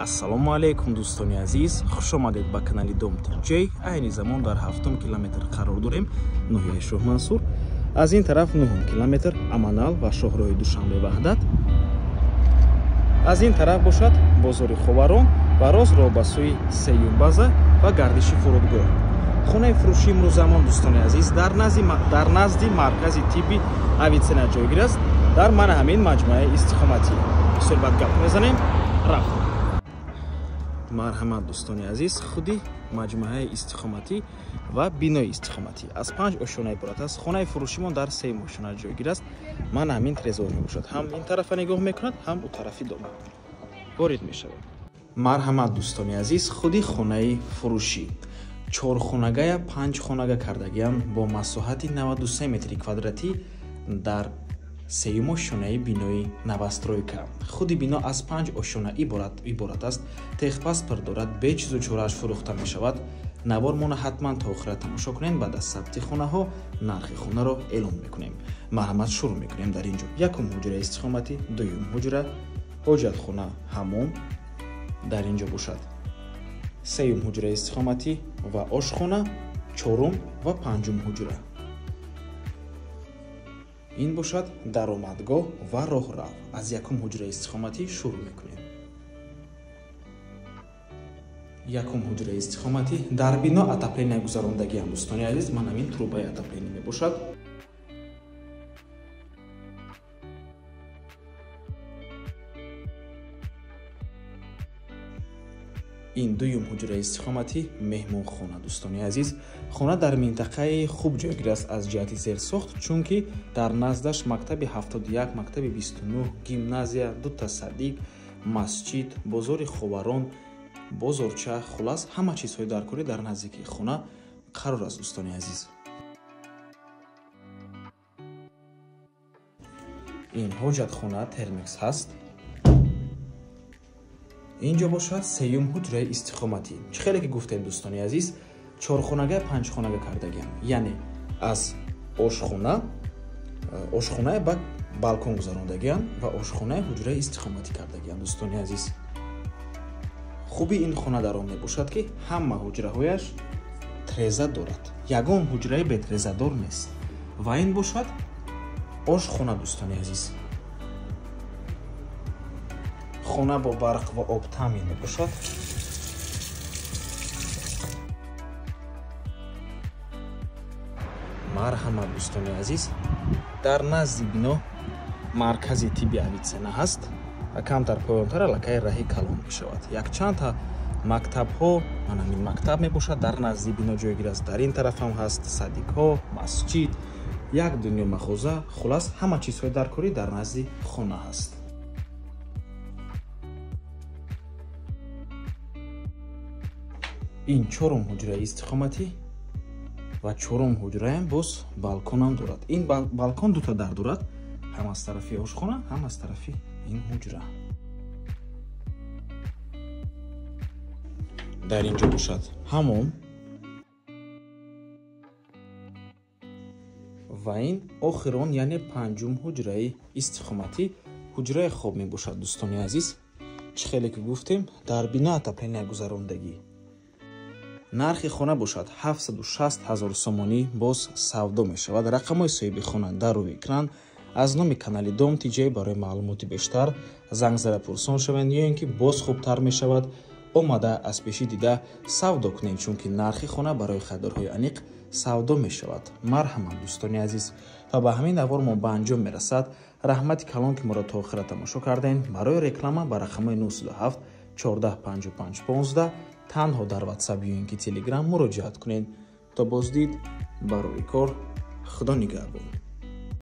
Ассалому алайкум, дӯстони азиз, хуш омадед ба канали Дом ТҶ. Айни замон дар 7 километр қарор дорем, ноҳияи Шоҳмансур. Аз ин тараф 9 километр Аманал ва шоҳроҳи Душанбе Ваҳдат. Аз ин тараф бошад бозори Ховарон ва рост роҳ ба сӯи сеюм база ва гардиши фурудгоҳ. Хонаи фурӯши имрӯзамон, дӯстони азиз, дар назди маркази тибби Авитсена ҷойгир аст, дар мана ҳамин маҷмӯаи истиқоматӣ. Суҳбат гап мезанем, рафт. Марҳамат, дӯстони азиз, худи маҷмӯаи истиқоматӣ ва бинои истиқоматӣ аз 5 ошёна иборат аст. Хонаи фурӯшимон дар 3 ошёна ҷойгир аст. Ман ҳамин трезор мебошад, ҳам ин тарафа нигоҳ мекунад, ҳам ӯ тарафи дома. Ворид мешавем. Марҳамат, дӯстони азиз, худи хонаи фурӯшӣ 4 хонагая 5 хонага кардагиам бо масоҳати 93 метри квадратӣ дар сеюм ошёнаи бинои новостройка. Худи бино аз 5 ошёна иборат аст. Техпаспорт дорад, бе чизу чорааш фурӯхта мешавад. Навормона ҳатман то охира тамошо кунед. Баъд аз сабти хонаҳо нархи хонаро эълон мекунем. Марҳамат, шурӯъ мекунем. Дар ин ҷо якум ҳуҷраи истиқоматӣ, дуюм ҳуҷра, ҳоҷатхона, ҳамом дар ин ҷо бошад, сеюм ҳуҷраи истиқоматӣ ва ошхона, чорум ва панҷум ҳуҷра. Ин бошад даромадгоҳ ва роҳрав. Аз якум ҳуҷраи истиқоматӣ шурӯъ мекунем. Якум ҳуҷраи истиқоматӣ дар бино отопления гузарондагиам, дӯстони азиз, ман ҳамин трубаи отопления мебошад. Ин дуюм ҳуҷраи истиқоматӣ, меҳмонхона, дӯстони азиз. Хона дар минтақаи хуб ҷойгир аст аз ҷиҳати зерсохт, чунки дар наздаш мактаби 71, мактаби 29, гимназия, дута садик, масҷид, бозори Ховарон, бозорча, хулас ҳама чизҳои даркорӣ дар наздикии хона қарор аст, дӯстони азиз. Ин ҳоҷатхона термекс ҳаст. Ин ҷо бошад сеюм ҳуҷраи истиқоматӣ. Чӣ хеле ки гуфтем, дӯстони азиз, 4 хонага 5 хонага кардагиам, яъне аз ошхона ба балкон гузарондагиам ва ошхонаи ҳуҷраи истиқоматӣ кардагиам, дӯстони азиз. Хуби ин хона дар он мебошад, ки ҳама ҳуҷраҳояш треза дорад, ягон ҳуҷраи бетрезадор нест. Ва ин бошад ошхона, дӯстони азиз. Хона бо барқ ва об таъмин мебошад. Марҳамат, дӯстони азиз, дар назди бино маркази тибби Авитсена ҳаст ва камтар поёнтар аллакай раҳи калон мешавад. Якчандта мактабҳо, ман ҳамин мактаб мебошад, дар назди бино ҷойгир аст. Дар ин тараф ҳам ҳаст садикҳо, масҷид, як дунё мағоза, хулас ҳама чизҳои даркорӣ дар назди хона ҳаст. Ин чорум ҳуҷраи истиқоматӣ ва чорум ҳуҷраям боз балконам дорад. Ин балкон дута дар дорад, ҳам аз тарафи ошхона, ҳам аз тарафи ин ҳуҷра. Дар ин ҷо бошад ҳамом ва ин охирон, яъне панҷум ҳуҷраи истиқоматӣ, ҳуҷраи хоб мебошад, дӯстони азиз. Чӣ хеле ки гуфтем, дар бино отопления гузарондагӣ. Нархи хона бошад 760 000 сомонӣ, боз савдо мешавад. Рақамҳои соҳиби хона дар рӯи экран. Аз номи канали Дом ТҶ барои маълумоти бештар занг зада пурсон шавед, ё ин ки боз хубтар мешавад омада аз пешӣ дида савдо кунед, чунки нархи хона барои харидорҳои аниқ савдо мешавад. Марҳамат, дӯстони азиз, ва ба ҳамин навор мо ба анҷом мерасад. Раҳмати калон, ки моро то охира тамошо кардем. Барои реклама ба рақамҳои 907 14 55 15 танҳо дар WhatsApp ё ин ки Telegram муроҷиат кунед. То боздид, барои кор, Худо нигаҳбон.